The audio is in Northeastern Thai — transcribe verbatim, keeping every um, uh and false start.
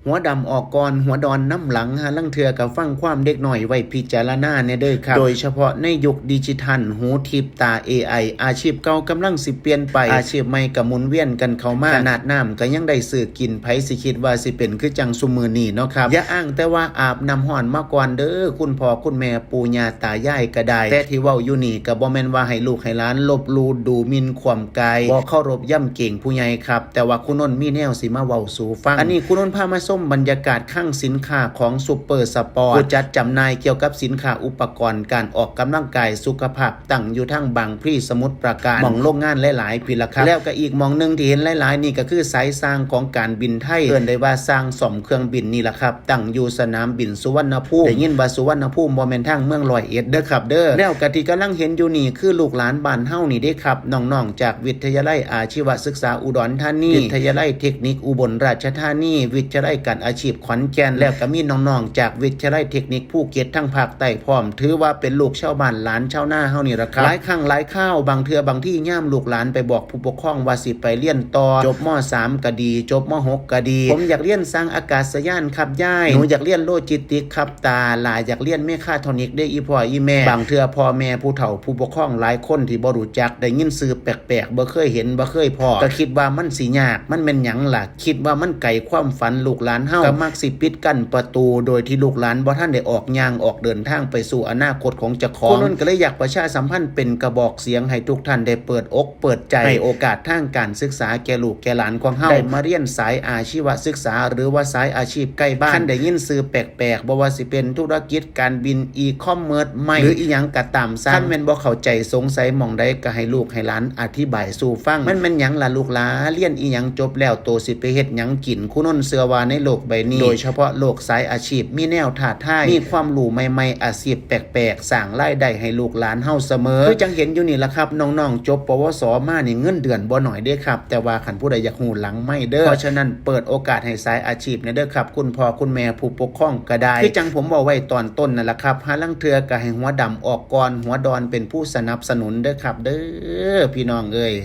หัวดำออกก่อน หัวดอนนำหลัง หาลางเทื่อก็ฟังความเด็กน้อยไว้พิจารณาแหน่เด้อครับ โดยเฉพาะในยุคดิจิทัล หูทิพย์ตา เอไอ อาชีพเก่ากำลังสิเปลี่ยนไป อาชีพใหม่ก็หมุนเวียนกันเข้ามา ขนาดน้ำก็ยังได้ซื้อกิน ไผสิคิดว่าสิเป็นคือจั่งซุมื้อนี้เนาะครับ อย่าอ้างแต่ว่าอาบน้ำร้อนมาก่อนเด้อ คุณพ่อคุณแม่ปู่ย่าตายายก็ได้ แต่ที่เว้าอยู่นี่ก็บ่แม่นว่าให้ลูกให้หลานลบหลู่ดูหมิ่นข่มกาย บ่เคารพยำเกรงผู้ใหญ่ครับ แต่ว่าครูนนท์มีแนวสิมาเว้าสู่ฟัง อันนี้ครูนนท์พามาชมบรรยากาศคลังสินค้าของซูเปอร์สปอร์ต ผู้จัดจำหน่ายเกี่ยวกับสินค้าอุปกรณ์การออกกำลังกายสุขภาพ ตั้งอยู่ทางบางพลีสมุทรปราการ หม่องโรงงานหลายๆ พีละครับ แล้วก็อีกหม่องหนึ่งที่เห็นหลายๆ นี่ก็คือสายซ่างของการบินไทย เอิ้นได้ว่าซ่างซ่อมเครื่องบินนี่ล่ะครับ ตั้งอยู่สนามบินสุวรรณภูมิ ได้ยินว่าสุวรรณภูมิบ่แม่นทางเมืองร้อยเอ็ดเด้อครับเด้อ แล้วก็ที่กำลังเห็นอยู่นี่คือลูกหลานบ้านเฮานี่เด้ครับ น้องๆ จากวิทยาลัยอาชีวศึกษาอุดรธานี วิทยาลัยเทคนิคอุบลราชธานี วิทยาลัยการอาชีพขอนแก่น แล้วก็มีน้องๆ จากวิทยาลัยเทคนิคภูเก็ตทางภาคใต้พร้อม ถือว่าเป็นลูกชาวบ้านหลานชาวนาเฮานี่ล่ะครับ หลายครั้งหลายคราว บางเทื่อบางทียามลูกหลานไปบอกผู้ปกครองว่าสิไปเรียนต่อ จบ ม.สาม ก็ดี จบ ม.หก ก็ดี ผมอยากเรียนซ่างอากาศยานครับยาย หนูอยากเรียนโลจิสติกส์ครับตา หล่าอยากเรียนเมคาทรอนิกส์เด้ออีพ่ออีแม่ บางเทื่อพ่อแม่ผู้เฒ่าผู้ปกครองหลายคนที่บ่รู้จัก ได้ยินชื่อแปลกๆ บ่เคยเห็นบ่เคยพ้อ ก็คิดว่ามันสิยาก มันแม่นหยังล่ะ คิดว่ามันไกลความฝันลูกหลานเฮา ก็มักสิปิดกั้นประตู โดยที่ลูกหลานบ่ทันได้ออกย่างออกเดินทางไปสู่อนาคตของเจ้าของ ครูนนท์ก็เลยอยากประชาสัมพันธ์เป็นกระบอกเสียงให้ทุกท่านได้เปิดอกเปิดใจ ให้โอกาสทางการศึกษาแก่ลูกแก่หลานของเฮา ได้มาเรียนสายอาชีวศึกษา หรือว่าสายอาชีพใกล้บ้าน คันได้ยินชื่อแปลกๆ บ่ว่าสิเป็นธุรกิจการบิน อีคอมเมิร์ซ ใหม่ หรืออีหยังก็ตามซ่าง คันแม่นบ่เข้าใจสงสัยหม่องใดก็ให้ลูกให้หลานอธิบายสู่ฟัง มันแม่นหยังล่ะลูกหลา เรียนอีหยังจบแล้วโตสิไปเฮ็ดหยังกิน ครูนนท์เชื่อว่าในโลกใบนี้ โดยเฉพาะโลกสายอาชีพ มีแนวท้าทาย มีความรู้ใหม่ๆ อาชีพแปลกๆ สร้างรายได้ให้ลูกหลานเฮาเสมอ คือจั่งเห็นอยู่นี่ล่ะครับ น้องๆ จบ ปวส มานี่เงินเดือนบ่น้อยเด้ครับ แต่ว่าคันผู้ใดอยากฮู้หลังไมค์เด้อ เพราะฉะนั้นเปิดโอกาสให้สายอาชีพแหน่เด้อครับ คุณพ่อคุณแม่ผู้ปกครองก็ได้ คือจั่งผมเว้าไว้ตอนต้นนั่นล่ะครับ หาลางเทื่อก็ให้หัวดำออกก่อน หัวดอนเป็นผู้สนับสนุนเด้อครับ เด้อพี่น้องเอ้ย